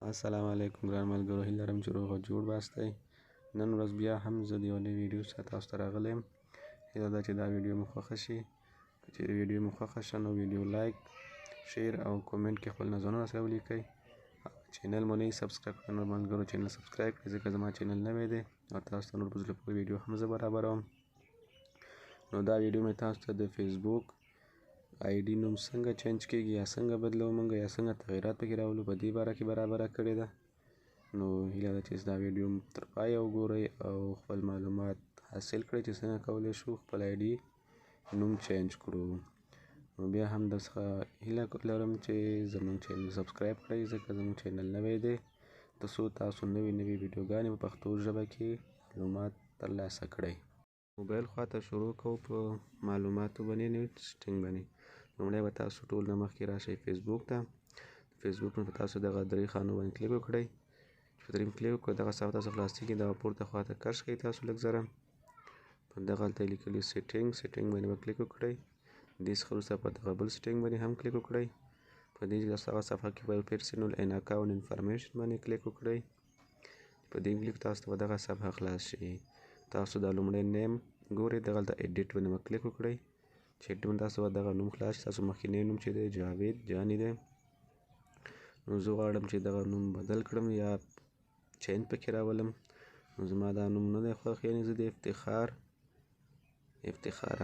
السلام علیکم ګران ملګرو، هیله لرم چې روغ او جوړ باستئ. نن ورځ بیا هم زه د یو نوي ویډیو سره تاسو ته راغلی یم. هیله ده چې دا ویډیو مو خوښه شي. که چیرې ویډیو مو خوښه شوه نو ویډیو لایک، شیر او کومنټ کې خپل نظرونه سره ولیکئ. چینل مو نه یي سبسکرایب کړی نو ملګرو چینل سبسکرایب کړئ، ځکه زما چینل نوی دی او تاسو ته نور په زړه پورې ویډیو هم زه برابروم. نو دا ویډیو مې تاسو ته د فیسبوک آی ډي نوم څنګه چینج کیږي یا څنګه بدلوو موږ یا څنګه تغیرات پکې راولو په دې باره کې برابره کړې ده. نو هیله ده چې دا ویډیو تر پایه وګورئ او خپل معلومات حاصل کړئ چې څنګه کولی شو خپل آی ډي نوم چینج کړو. نو بیا هم در څخه هیله لرم چې زموږ چینل سبسکرایب کړئ، ځکه زموږ چینل نوی دی، تر څو تاسو نوې نوې ویډیوګانې په پښتو ژبه کې معلومات ترلاسه کړئ. موبایل خواته شروع کوو په معلوماتو باندې، نوي سیټینګ باندې. لومړی به تاسو ټول نه مخکې راشئ فیسبوک ته. فیسبوک نه تاسو دغه درې خانو باندې کلیک وکړئ. چې په دریم کلیک وکړئ دغه صفحه تاسو خلاصیږي. دغه پورته خواته کش کړئ تاسو لږ ذره، په دغه هلته یې لیکلي سیټینګ، سیټینګ باندې به کلیک وکړئ. دې څخه وروسته په دغه بل سیټینګ باندې هم کلیک وکړئ. په دې دغه صفحه کې به پرسنل اینډ اکاونټ انفارمیشن باندې کلیک وکړئ. په دې کلیک تاسو ته به دغه صفحه خلاص شي. تاسو دا لومړی نیم ګورئ، دغلته ایډیټ باندې به کلیک وکړئ. چې ایډیټ باندې تاسو به دغه نوم خلاص شي. تاسو مخکینی نوم چې دی جاوید جاني دی، نو زه غواړم چې دغه نوم بدل کړم یا چینج پکې راولم. نو زما دا نوم نه دی خوښ، یعنې زه د افتخار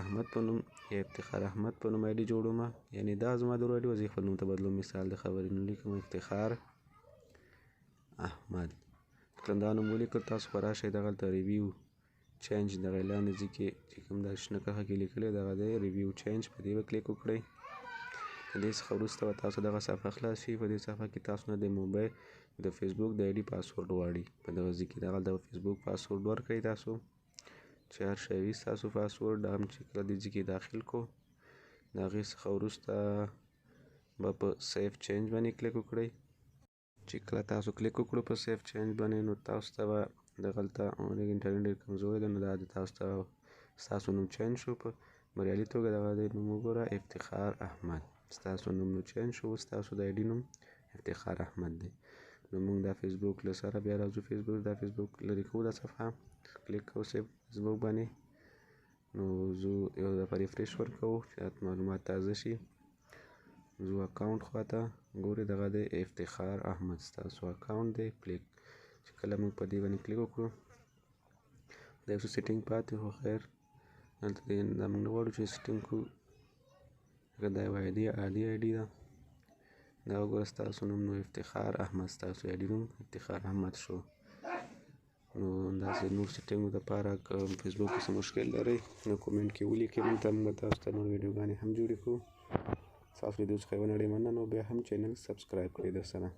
احمد په نوم یا افتخار احمد په نوم آی ډي جوړوم، یعنې دا زما د ورور آی ډي وه، زه یې خپل نوم ته بدلوم. مثال د خبرې نو لیکم افتخار احمد. کله دا نوم ولیکل تاسو به راشئ دغلته ریویو چینج دغه لاندې ځای کې چې کوم دا شنه کرښه کې لیکلی دغه دی ریویو چینج، په دې به کلیک وکړئ. د دې څخه وروسته به تاسو دغه صفحه خلاص شي. په دې صفحه کې تاسو نه د موبایل د فیسبوک د آی ډي پاسورډ غواړي. په دغه ځای کې دغلته به فیسبوک پاسورډ ورکړئ تاسو، چې هر شی وي ستاسو پاسورډ هم چې کله دې ځای کې داخل کړو. د هغې څخه وروسته به په سیف چینج باندې کلیک وکړئ. چې کله تاسو کلیک وکړو په سیف چینج باندې نو تاسو ته به دغلته لږ انټرنیټ ډېر کمزوری دی، نو دا د تاسو ته ستاسو نوم چینج شو په بریالي توګه. دغه دی نوم وګوره افتخار احمد، ستاسو نوم نو چینج شو، ستاسو د آی ډي نوم افتخار احمد دی. نو موږ دا فیسبوک له سره بیا راځو، فیسبوک دا فیسبوک لرې کوو، دا صفحه کلیک کوو سیف فیسبوک باندې. نو زه یو دفعه ریفرش ورکوو چې معلومات تازه شي. زه اکاونټ خواته ګورئ، دغه دی افتخار احمد ستاسو اکاونټ دی. کلیک چې کله موږ په دې باندې کلیک وکړو دا یو څه سیټینګ پاتې، خو خیر دلته دا موږ نه غواړو چې سیټینګ کړو، ځکه دا یوه عادي آی ډي ده. دا وګوره ستاسو نوم نو افتخار احمد، ستاسو آی ډي نوم افتخار احمد شو. نو داسې نور سیټینګو دپاره که فیسبوک کې څه مشکل لرئ نو کومنټ کې ولیکئ موږ ته، موږ به تاسو ته نور ویډیوګانې هم جوړې کړو. ستاسو لیدو څخه یوه نړۍ مننه. نو بیا هم چینل سبسکرایب کړئ در سره.